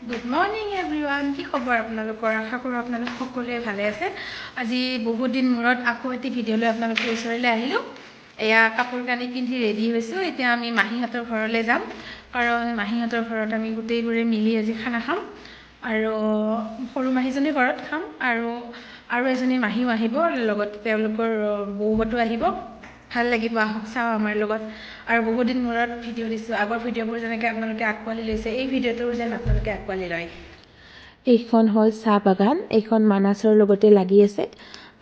Good morning everyone. কি খবৰ আপোনালোকৰ? আশা কৰোঁ আপোনালোক সকলোৱে ভালে আছে। আজি বহুত দিন মূৰত আকৌ এটি ভিডিঅ' লৈ আপোনালোকৰ ওচৰলৈ আহিলোঁ। এয়া কাপোৰ কানি পিন্ধি ৰেডি হৈছোঁ। এতিয়া আমি মাহীহঁতৰ ঘৰলৈ যাম, কাৰণ মাহীহঁতৰ ঘৰত আমি গোটেইবোৰে মিলি আজি খানা খাম আৰু সৰু মাহীজনীৰ ঘৰত খাম আৰু আৰু এজনী মাহীও আহিব, লগত তেওঁলোকৰ বৌহঁতো আহিব। ভাল লাগিব, আহক চাওঁ আমাৰ লগত। আৰু বহুত দিন মূৰত ভিডিঅ' দিছোঁ। আগৰ ভিডিঅ'বোৰ যেনেকৈ আপোনালোকে আঁকোৱালি লৈছে, এই ভিডিঅ'টোও যেন আপোনালোকে আঁকোৱালি লয়। এইখন হ'ল চাহ বাগান। এইখন মানাছৰ লগতে লাগি আছে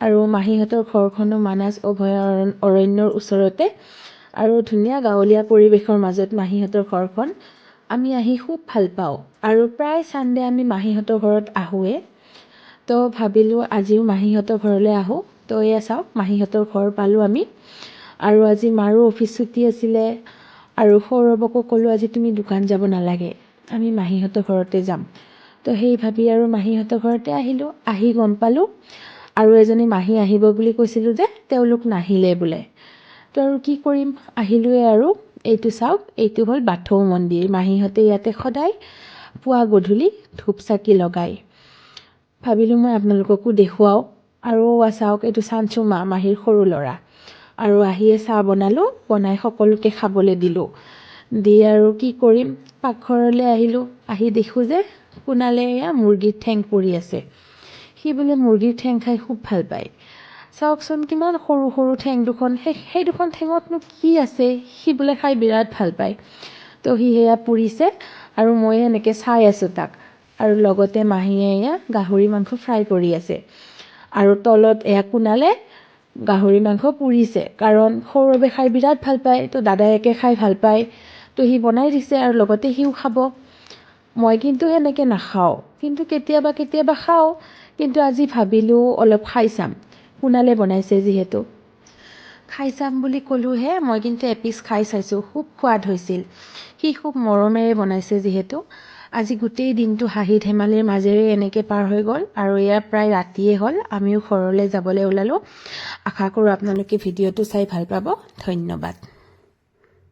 আৰু মাহীহঁতৰ ঘৰখনো মানাছ অভয়াৰণ্য অৰণ্যৰ ওচৰতে আৰু ধুনীয়া গাঁৱলীয়া পৰিৱেশৰ মাজত মাহীহঁতৰ ঘৰখন। আমি আহি খুব ভাল পাওঁ আৰু প্ৰায় ছানডে আমি মাহীহঁতৰ ঘৰত আহোঁৱেই। তো ভাবিলোঁ আজিও মাহীহঁতৰ ঘৰলৈ আহোঁ। তো এয়া চাওক, মাহীহঁতৰ ঘৰ পালোঁ আমি। আৰু আজি মাৰো অফিচ ছুটি আছিলে আৰু সৌৰভকো ক'লোঁ, আজি তুমি দোকান যাব নালাগে, আমি মাহীহঁতৰ ঘৰতে যাম। তো সেই ভাবি আৰু মাহীহঁতৰ ঘৰতে আহিলোঁ। আহি গম পালোঁ আৰু এজনী মাহী আহিব বুলি কৈছিলোঁ যে, তেওঁলোক নাহিলে বোলে। তো আৰু কি কৰিম, আহিলোঁৱে আৰু। এইটো চাওক, এইটো হ'ল বাথৌ মন্দিৰ। মাহীহঁতে ইয়াতে সদায় পুৱা গধূলি ধূপ চাকি লগায়। ভাবিলোঁ মই আপোনালোককো দেখুৱাওঁ। আৰু চাওক, এইটো চাঞ্চু মা, মাহীৰ সৰু ল'ৰা। আৰু আহিয়ে চাহ বনালোঁ, বনাই সকলোকে খাবলৈ দিলোঁ। দি আৰু কি কৰিম, পাকঘৰলৈ আহিলোঁ। আহি দেখোঁ যে কুণালে এয়া মুৰ্গীৰ ঠেং পুৰি আছে। সি বোলে মুৰ্গীৰ ঠেং খাই খুব ভাল পায়। চাওকচোন, কিমান সৰু সৰু ঠেং দুখন। সেই দুখন ঠেঙতনো কি আছে? সি বোলে খাই বিৰাট ভাল পায়। তো সি সেয়া পুৰিছে আৰু মই এনেকৈ চাই আছোঁ তাক। আৰু লগতে মাহীয়ে এয়া গাহৰি মাংস ফ্ৰাই কৰি আছে আৰু তলত এয়া কুণালে গাহৰি মাংস পুৰিছে, কাৰণ সৌৰভে খাই বিৰাট ভাল পায়। তো দাদায়েকে খাই ভাল পায়, তো সি বনাই দিছে আৰু লগতে সিও খাব। মই কিন্তু সেনেকৈ নাখাওঁ, কিন্তু কেতিয়াবা কেতিয়াবা খাওঁ। কিন্তু আজি ভাবিলোঁ অলপ খাই চাম, কুণালে বনাইছে যিহেতু। খাই চাম বুলি ক'লোঁহে, মই কিন্তু এপিচ খাই চাইছোঁ, খুব সোৱাদ হৈছিল। সি খুব মৰমেৰে বনাইছে যিহেতু। আজি গোটেই দিনটো হাঁহি ধেমালিৰ মাজেৰে এনেকৈ পাৰ হৈ গ'ল আৰু এয়া প্ৰায় ৰাতিয়ে হ'ল। আমিও ঘৰলৈ যাবলৈ ওলালোঁ। আশা কৰোঁ আপোনালোকে ভিডিঅ'টো চাই ভাল পাব। ধন্যবাদ।